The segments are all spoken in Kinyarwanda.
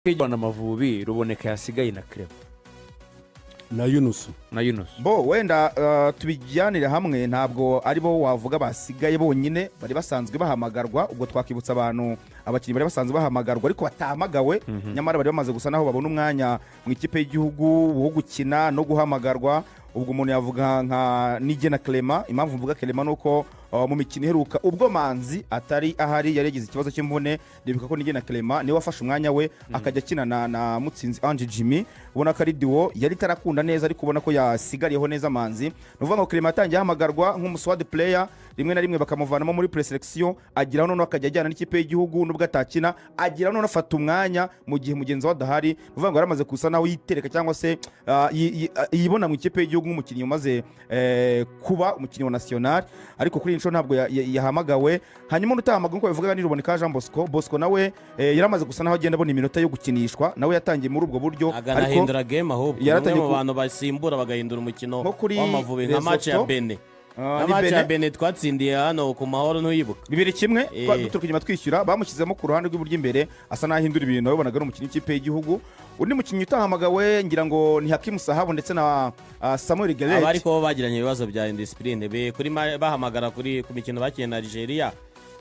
Rwanda Amavubi, Ruboneka yasigaye na Clement na Yunusu. Na Yunusu. Bo wenda tubijyanire hamwe, ntabwo ari bo wavuga basigaye bonyine bari basanzwe bahamagarwa. Ubwo twakibutsa abantu abakinnyi bari basanzwe bahamagarwa ariko batahamagawe, nyamara bari bamaze gusa naho babona umwanya mu ikipe y'igihugu wo gukina no guhamagarwa. Ubwo umuntu yavuga nka Nigena Clement. Impamvu mvuga Clement ni uko mu mikino iheruka, ubwo Manzi atari ahari, yari yagize ikibazo cy'imvune, ndibuka ko Nigena Clement niwe wafashe umwanya we, akajya akina na Mutsinzi Ange Jimmy. Ubona ko ari duo yari itarakunda neza, ariko ubona ko yasigariyeho neza Manzi. Ni ukuvuga ngo Clement yatangiye ahamagarwa nk'umu squad player, rimwe na rimwe bakamuvanamo muri preselection, ageraho noneho akajya ajyana n'ikipe y'igihugu nubwo atakina, ageraho noneho afata umwanya mu gihe mugenzi we adahari. Ni ukuvuga ngo yaramaze gusa naho yitereka cyangwa se yibona mu ikipe y'igihugu nk'umukinnyi umaze kuba umukinnyi wa national, ariko kuri iyi nshuro ntabwo yahamagawe. Hanyuma undi utahamagawe nk'uko bivuga ni Ruboneka Jean Bosco. Bosco nawe yaramaze gusa naho agenda abona iminota yo gukinishwa, nawe yatangiye muri ubwo buryo, ariko aganahindura game ahubwo ni umwe yaratangiye mu bantu basimbura bagahindura umukino Nko kuri w'Amavubi, nka match ya Lesotho. Benin, Ah, nka ni match ya Benin. Benin twatsindiye hano ku Mahoro, ntuyibuka? 2-1. Duturuka inyuma twishyura, bamushyizemo ku ruhande rw'iburyo imbere, asa n'aho ahindura ibintu. Wabonaga ari umukinnyi w'ikipe y'igihugu. Undi mukinnyi utahamagawe ngira ngo ni Hakimu Sahabu ndetse na Samuel Aba Gueulette. ariko bo bagiranye ibibazo bya indiscipline kuri bahamagara kuri ku mikino bakinnye na Algeria.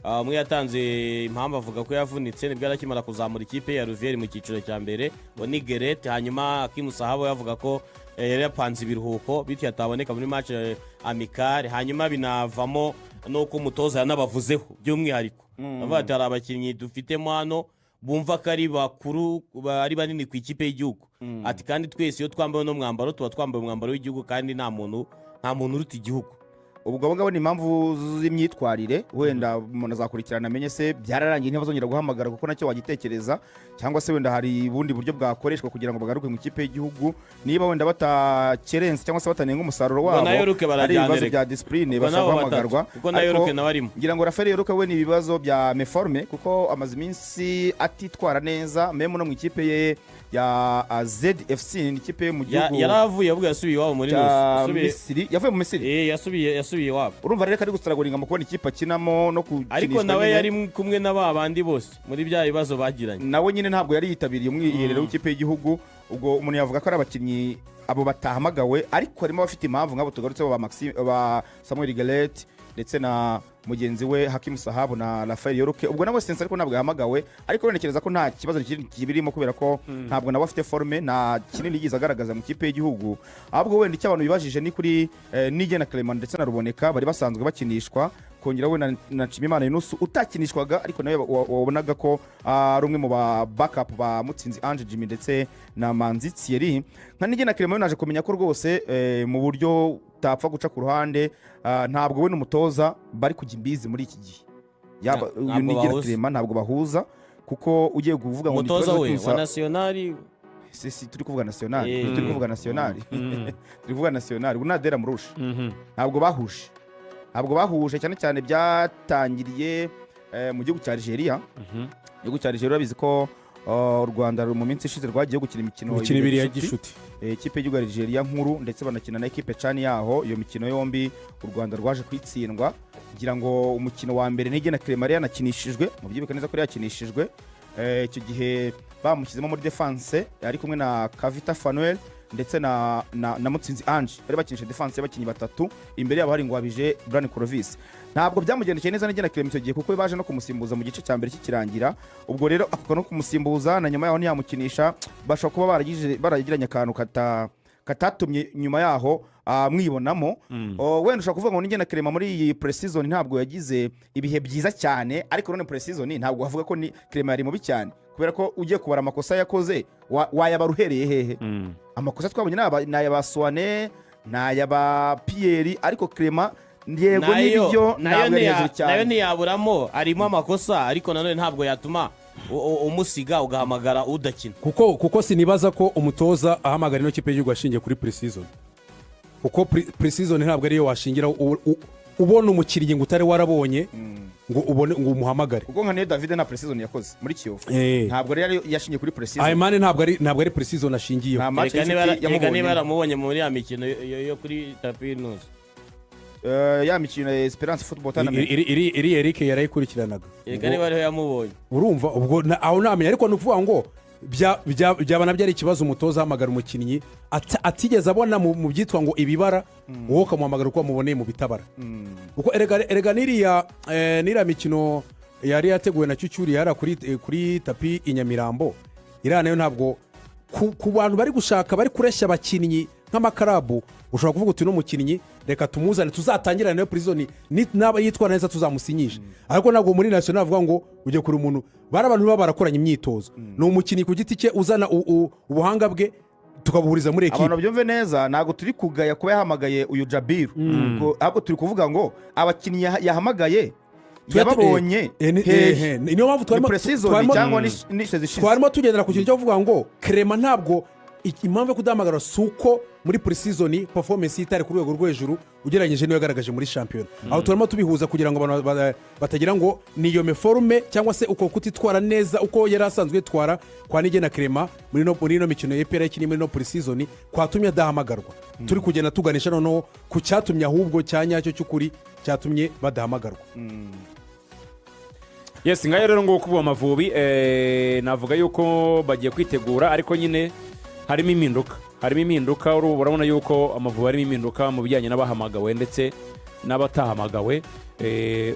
Umwe yatanze impamvu avuga ko yavunitse, nibwo yari akimara kuzamura ikipe ya Ruvieri mu cyiciro cya mbere, ngo ni Gueulette. Hanyuma Hakimu Sahabo yavuga ko yari yapanze ibiruhuko, bityo ataboneka muri match amicale. Hanyuma binavamo n'uko umutoza yanabavuzeho by'umwihariko, avuga ati: "Hari abakinnyi dufitemo hano bumva ko ari bakuru, ari banini ku ikipe y'igihugu," ati: "Kandi twese iyo twambaye uno mwambaro tuba twambaye umwambaro w'igihugu, kandi nta muntu uruta igihugu." Ubwo abo ngabo ni impamvu z'imyitwarire. Wenda umuntu azakurikirana amenye se byararangiye, ntibazongera guhamagara, kuko nacyo wagitekereza, cyangwa se wenda hari ubundi buryo bwakoreshwa kugira ngo bagaruke mu ikipe y'igihugu, niba wenda batakerense cyangwa se batanenga umusaruro Ubwo wabo, na York ari barajyana ibibazo reka. bya discipline, Ubwo bashobora nabo batatu, guhamagarwa. kuko na Ariko York nawe arimo. ngira ngo Rafael York we ni ibibazo bya méforme, kuko amaze iminsi atitwara neza, même no mu ikipe ye ya ZFC, ni ikipe yo mu gihugu Yaravuye ahubwo yasubiye iwabo muri cya Nusu. Misiri, yavuye mu Misiri. Yasubiye iwabo. Urumva rero ko ari gustrugglinga mu kubona ikipe akinamo no gukinishwa Ariko nawe nyine. yari kumwe na ba bandi bose muri bya bibazo bagiranye. Nawe nyine ntabwo yari yitabiriye umwiherero w'ikipe y'igihugu. Ubwo umuntu yavuga ko ari abakinnyi abo batahamagawe, ariko harimo abafite impamvu nk'abo tugarutseho, ba Maxime, ba Samuel Gueulette ndetse na mugenzi we Hakimu Sahabu na Rafael York. Ubwo nawe Sense ariko ntabwo yahamagawe, ariko ntekereza ko nta kibazo kibirimo, kubera ko ntabwo nawe afite forme, nta kinini yigeze agaragaza mu ikipe y'igihugu. Ahubwo wenda icyo abantu bibajije ni kuri Nigena Clement ndetse na Ruboneka bari basanzwe bakinishwa, kongera we na Nshimiyimana Yunusu utakinishwaga, ariko nawe wabonaga ko ari umwe mu ba backup ba Mutsinzi Ange Jimmy ndetse na Manzi Thierry. Nka Nigena Clement we naje kumenya ko rwose mu buryo utapfa guca ku ruhande, ntabwo we n'umutoza bari kujya imbizi muri iki gihe. Yaba uyu Ntabwo Nigena bahuza. Clement ntabwo bahuza, kuko ugiye kuvuga ngo ni Umutoza ikibazo we wa national. Si turi kuvuga national, turi kuvuga national, turi kuvuga national. Ubu nadera murusha. Ntabwo bahuje, ntabwo bahuje, cyane cyane byatangiriye mu gihugu cya Algeria. Igihugu cya Algeria, urabizi ko u Rwanda mu minsi ishize rwagiye gukina imikino Imikino ibiri ya gishuti. Ikipe y'igihugu ya Algeria nkuru, ndetse banakina na ekipe CHAN yaho. Iyo mikino yombi u Rwanda rwaje kuyitsindwa. Ngira ngo umukino wa mbere Nigena Clement yari yanakinishijwe, mubyibuke neza ko yari yakinishijwe. Icyo gihe bamushyizemo muri defense ari kumwe na Kavita Fanuel ndetse na Mutsinzi Ange. Bari bakinisha defense y'abakinnyi batatu, imbere yabo hari Ngwabije Brian Clovis. Ntabwo byamugendekeye neza Nigena Clement icyo gihe, kuko baje no kumusimbuza mu gice cya mbere kikirangira. Ubwo rero ako no kumusimbuza na nyuma yaho ntiyamukinisha, bashobora kuba baragiranye akantu katatumye nyuma yaho mwibonamo. Wenda ushobora kuvuga ngo Nigena Clement muri iyi pre-season ntabwo yagize ibihe byiza cyane, ariko none pre-season ntabwo wavuga ko ni Clement yari mubi cyane, kubera ko ugiye kubara amakosa yakoze wayabara uhereye hehe? Amakosa twabonye ni aya ba Soane, ni aya ba Pierre, ariko Clement yego n'ibyo Nayo ntabwo yari hejuru nayo cyane. Ntiyaburamo, harimo amakosa, ariko nanone ntabwo yatuma umusiga ugahamagara udakina. Kuko sinibaza ko umutoza ahamagara ino kipe y'igihugu ashingiye kuri pre-season, kuko pre-season ntabwo ariyo washingira ubona umukinnyi ngo utari warabonye ngo ubone ngo umuhamagare. Kuko nka niyo David nta pre-season yakoze muri Kiyovu. Ntabwo rero yashingiye kuri pre-season. Ayimane ntabwo ari pre-season ashingiyeho. Nta match Kereka niba y'inshuti kereka niba yamubonyemo. yaramubonye muri ya mikino yo kuri tapi nuzi. Ya mikino ya Esperance Football Tournament. Iri Eric yarayikurikiranaga. Kereka niba ariho yamubonye. Urumva ubwo aho ntamenya, ariko ni ukuvuga ngo Byaba nabyo ari ikibazo umutoza ahamagara umukinnyi atigeze abona mu byitwa ngo ibibara, wowe ukamuhamagara uko wamuboneye mu bitabara, kuko erega n'iriya mikino yari yateguwe na Cyucyuri yari kuri tapis i Nyamirambo, iriya nayo ntabwo ku bantu bari gushaka, bari kureshya abakinnyi nk'amakarabu, ushobora kuvuga uti: "Uno mukinnyi reka tumuzane, tuzatangirane nawe pre-season, naba yitwara neza tuzamusinyishe." Ariko ntabwo muri national avuga ngo ujye kure umuntu bari abantu baba barakoranye imyitozo. Ni umukinnyi ku giti cye uzana ubuhanga bwe, tukabuhuriza muri Abantu ekipe. babyumve neza, ntabwo turi kugaya kuba yahamagaye uyu Jabiru. Ahubwo turi kuvuga ngo abakinnyi yahamagaye yababonye hehe? Niyo mpamvu Ni pre-season cyangwa ni saison ishize? Twarimo tugendera ku kintu cyo kuvuga ngo Clement ntabwo impamvu yo kudahamagara si uko muri pre-season performance ye itari ku rwego rwo hejuru ugereranyije n'iyo yagaragaje muri shampiyona. Aho turimo tubihuza kugira ngo abantu batagira ngo ni iyo méforme cyangwa se uko kutitwara neza uko yari asanzwe yitwara kwa Nigena Clement muri ino mikino ya APR yakinnye muri ino pre-season kwatumye adahamagarwa. Turi kugenda tuganisha noneho ku cyatumye, ahubwo cya nyacyo cy'ukuri cyatumye badahamagarwa. Yes, ngayo rero nguko. Ubu Amavubi navuga yuko bagiye kwitegura, ariko nyine harimo impinduka. Urabona yuko Amavubi harimo impinduka mu bijyanye n'abahamagawe ndetse n'abatahamagawe.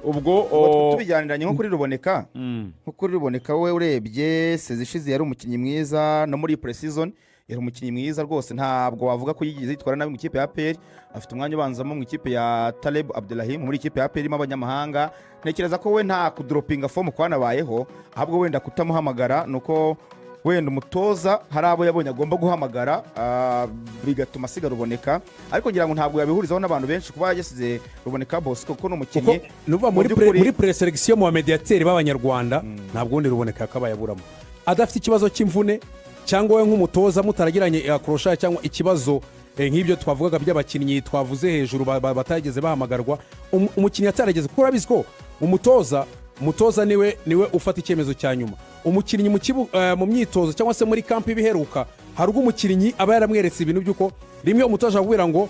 Ubwo Ubwo tubijyaniranye nko kuri Ruboneka, we urebye saison ishize yari umukinnyi mwiza, no muri pre-season yari umukinnyi mwiza rwose. Ntabwo wavuga ko yigeze yitwara nabi mu ikipe ya APR. Afite umwanya ubanzamo mu ikipe ya Taleb Abdelrahim, muri ikipe ya APR irimo abanyamahanga. Ntekereza ko we nta kudoropinga form kwanabayeho, ahubwo wenda kutamuhamagara ni uko wenda umutoza hari abo yabonye agomba guhamagara, bigatuma asiga Ruboneka. Ariko ngira ngo ntabwo yabihurizaho n'abantu benshi kuba yasize Ruboneka Bosco, kuko ni umukinnyi Kuko ni ukuvuga muri mu by'ukuri- muri présélection mu bamediyateri b'Abanyarwanda, ntabwo ubundi Ruboneka yakabaye aburamo adafite ikibazo cy'imvune, cyangwa we nk'umutoza mutaragiranye akorosha cyangwa ikibazo nk'ibyo twavugaga by'abakinnyi twavuze hejuru batageze bahamagarwa. Umukinnyi atarageze, kuko urabizi ko umutoza niwe ufata icyemezo cya nyuma. Umukinnyi mu myitozo cyangwa se muri camp ibiheruka, hari ubwo umukinnyi aba yaramweretse ibintu by'uko rimwe umutoza akubwira ngo: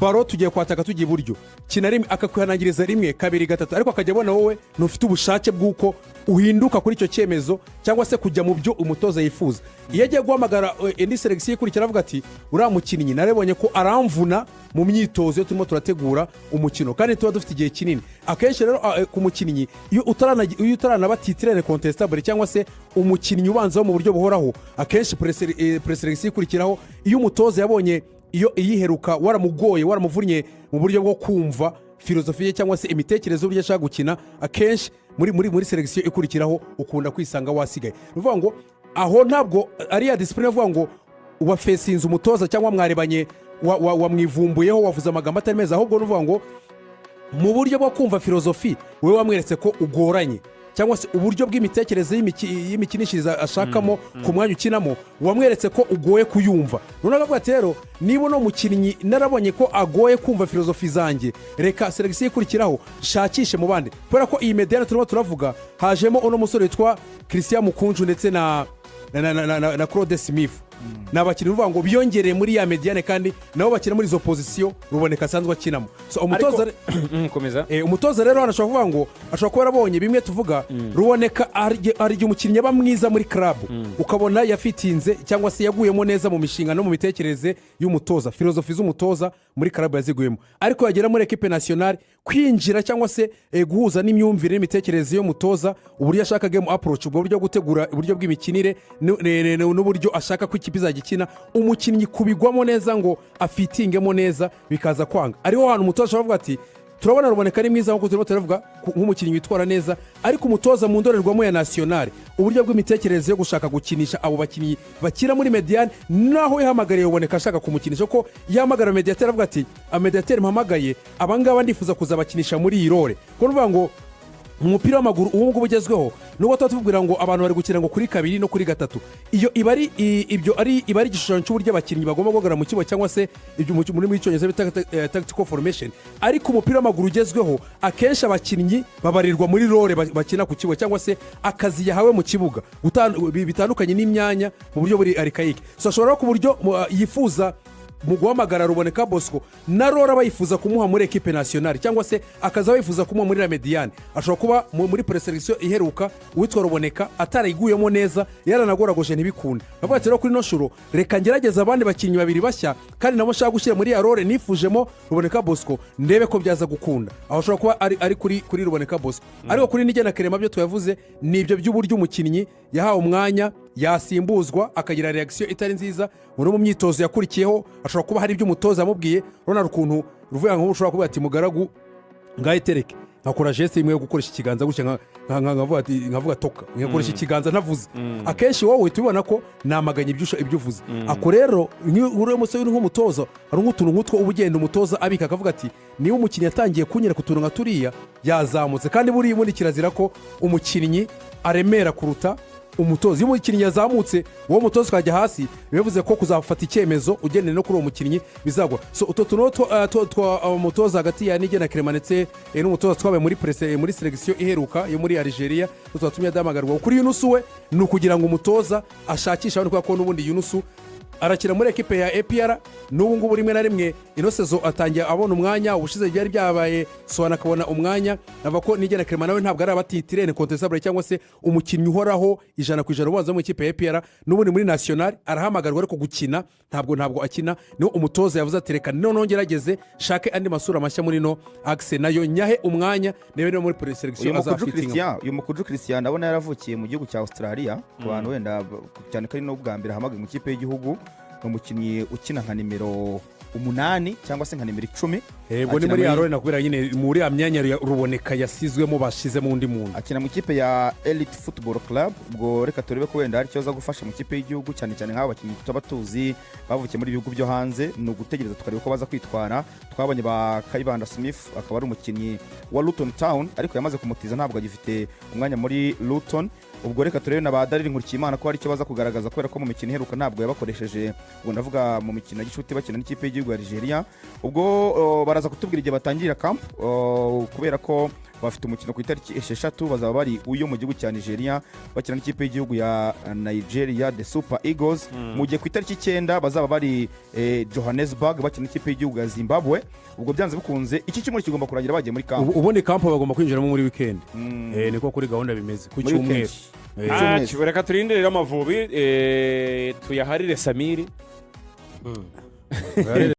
"Baro tugiye kwataka, tujya iburyo, kina." Rimwe akakwihanangiriza, rimwe, kabiri, gatatu, ariko akajya abona wowe ntufite ubushake bw'uko uhinduka kuri icyo cyemezo cyangwa se kujya mu byo umutoza yifuza. Iyo agiye guhamagara indi sélection ikurikira, avuga ati: "Uriya mukinnyi narebonye ko aramvuna mu myitozo iyo turimo turategura umukino, kandi tuba dufite igihe kinini." Akenshi rero ku mukinnyi, iyo utaranaba titulaire incontestable cyangwa se umukinnyi ubanzaho mu buryo buhoraho, akenshi présélection ikurikiraho, iyo umutoza yabonye iyo iyiheruka waramugoye, waramuvunnye mu buryo bwo kumva philosophie ye cyangwa se imitekerereze y'uburyo ashaka gukina, akenshi muri sélection ikurikiraho ukunda kwisanga wasigaye. Ni ukuvuga ngo aho ntabwo ari ya discipline avuga ngo wafesinze umutoza cyangwa mwarebanye wamwivumbuyeho, wavuze amagambo atari meza, ahubwo ni ukuvuga ngo mu buryo bwo kumva philosophie wowe wamweretse ko ugoranye, cyangwa se uburyo bw'imitekerereze y'imikinishirize ashakamo ku mwanya ukinamo wamweretse ko ugoye kuyumva. Noneho akavuga ati: "Rero niba uno mukinnyi narabonye ko agoye kumva philosophie zanjye, reka sélection ikurikiraho shakishe mu bandi." Kubera ko iyi médiane turimo turavuga, hajemo uno musore witwa Christian Mukunju ndetse na Claude Smith. Ni abakinnyi uvuga ngo biyongereye muri ya médiane, kandi nabo bakina muri izo position Ruboneka asanzwe akinamo. So, umutoza Komeza. Umutoza rero hano ashobora kuvuga ngo ashobora kuba yarabonye bimwe tuvuga. Ruboneka hari igihe umukinnyi aba mwiza muri club, ukabona yafitinze cyangwa se yaguyemo neza mu mishinga no mu mitekerereze y'umutoza, philosophie z'umutoza muri club yaziguyemo, ariko yagera muri équipe nationale, kwinjira cyangwa se guhuza n'imyumvire n'imitekerereze y'umutoza, uburyo ashaka game approach, ubwo buryo bwo gutegura uburyo bw'imikinire n'uburyo ashaka ko ikipe izajya ikina, umukinnyi kubigwamo neza ngo afitingemo neza bikaza kwanga. Ariho hantu umutoza ashobora kuvuga ati: "Turabona Ruboneka ari mwiza nk'uko turimo turavuga nk'umukinnyi witwara neza, ariko umutoza mu ndorerwamo ya nationale, uburyo bw'imitekerereze yo gushaka gukinisha abo bakinnyi bakina muri médiane, naho yahamagariye Ruboneka ashaka kumukinisha, ko yahamagara médiateur avuga ati: 'Amediateri mpamagaye abangaba ndifuza kuzabakinisha muri iyi role.'" Kuko nuvuga ngo mu mupira w'amaguru ubu ngubu ugezweho, nubwo tuba tubwira ngo abantu bari gukina ngo kuri kabiri no kuri gatatu, iyo iba ari ibyo ari iba ari igishushanyo cy'uburyo abakinnyi bagomba guhagarara mu kibuga, cyangwa se ibyo mu rurimi rw'Icyongereza bita tactical formation. Ariko umupira w'amaguru ugezweho, akenshi abakinnyi babarirwa muri role bakina ku kibuga, cyangwa se akazi yahawe mu kibuga, bitandukanye n'imyanya mu buryo buri archaïque. So ashobora no ku buryo yifuza Mu guhamagara Ruboneka Bosco na rora bayifuza kumuha muri équipe nationale, cyangwa se akaza bayifuza kumuha muri la médiane. Ashobora kuba muri présélection iheruka uwitwa Ruboneka atarayiguyemo neza, yaranagoragoje ntibikunde. Bavuga ati: "Rero kuri ino shuro reka ngerageze abandi bakinnyi babiri bashya, kandi nabo nshaka gushyira muri ya role nifujemo Ruboneka Bosco, ndebe ko byaza gukunda." Aho ashobora kuba ari kuri Ruboneka Bosco, ariko kuri Nigena Clement byo tuyavuze ni ibyo by'uburyo umukinnyi yahawe umwanya, yasimbuzwa akagira réaction itari nziza muri mu myitozo yakurikiyeho. Ashobora kuba hari ibyo umutoza yamubwiye. Urabona ukuntu ruvuga, nk'ubu ushobora kuvuga ati: "Mugaragu, ngaho itereke," nkakora geste imwe yo gukoresha ikiganza gutya, nkavuga toka, nkakoresha ikiganza ntavuze. Akenshi wowe uhita ubibona ko namaganye ibyo uvuze. Ako rero nk'iyo uriya musore uri nk'umutoza, hari nk'utuntu nk'utwo uba ugenda umutoza abika, akavuga ati: "Niba umukinnyi yatangiye kunyereka utuntu nka turiya, yazamutse." Kandi buriya ubundi kirazira ko umukinnyi aremera kuruta umutoza. Iyo umukinnyi yazamutse, uwo mutoza ukajya hasi, bivuze ko kuzafata icyemezo ugendeye no kuri uwo mukinnyi bizagwa. So utwo tuntu twa umutoza hagati ya Nigena Clement ndetse n'umutoza twabaye muri sélection iheruka yo muri Algeria, twatumye adahamagarwa. Kuri Yunusu we ni ukugira ngo umutoza ashakishe abandi, kubera ko n'ubundi Yunusu arakina muri ekipe ya APR n'ubu ngubu. Rimwe na rimwe ino saison atangiye abona umwanya, ubushize byari byabaye Soana akabona umwanya. Navuga ko Nigena Clement nawe ntabwo ari aba titulaire incontestable cyangwa se umukinnyi uhoraho 100% ubanza mu ikipe ya APR. N'ubundi muri national arahamagarwa, ariko gukina ntabwo akina. Niho umutoza yavuze ati: "Reka noneho ngerageze shake andi masura mashya muri no axe, nayo nyahe umwanya, niba no muri présélection Uyu Mukuju azafitinga." Christian, uyu Mukuju Christian ndabona yaravukiye mu gihugu cya Australia. Ku bantu wenda cyane ko ari n'ubwa mbere ahamagaye mu ikipe y'igihugu, ni umukinnyi ukina nka nimero 8 cyangwa se nka nimero 10. Yego, ni Akina muri ya role nakubwira nyine, muri ya myanya ya Ruboneka yasizwemo, bashyizemo undi muntu. Akina mu ikipe ya Elite Football Club. Ubwo reka turebe ko wenda hari icyo aza gufasha mu ikipe y'igihugu, cyane cyane nk'aba bakinnyi tuba tuzi bavukiye muri bihugu byo hanze. Ni ugutegereza tukareba uko baza kwitwara. Twabonye ba Kayibanda Smith, akaba ari umukinnyi wa Luton Town, ariko yamaze kumutiza, ntabwo agifite umwanya muri Luton. Ubwo reka turebe na ba Darryl Nkurikiyimana ko hari icyo baza kugaragaza, kubera ko mu mikino iheruka ntabwo yabakoresheje. Ubwo ndavuga mu mikino ya gicuti bakina n'ikipe y'igihugu ya Nigeria. Ubwo baraza kutubwira igihe batangirira camp, kubera ko bafite umukino ku itariki 6, bazaba bari uyo mu gihugu cya Nigeria bakina n'ikipe y'igihugu ya Nigeria, the Super Eagles, mu gihe ku itariki 9 bazaba bari Johannesburg bakina n'ikipe y'igihugu ya Zimbabwe. Ubwo byanze bikunze iki cyumweru kigomba kurangira bagiye muri camp. Ubundi camp bagomba kwinjiramo muri weekend. Niko kuri gahunda bimeze ku Muri cyumweru. weekend. Cyumweru. Reka turindire rero Amavubi, tuyaharire Samiri.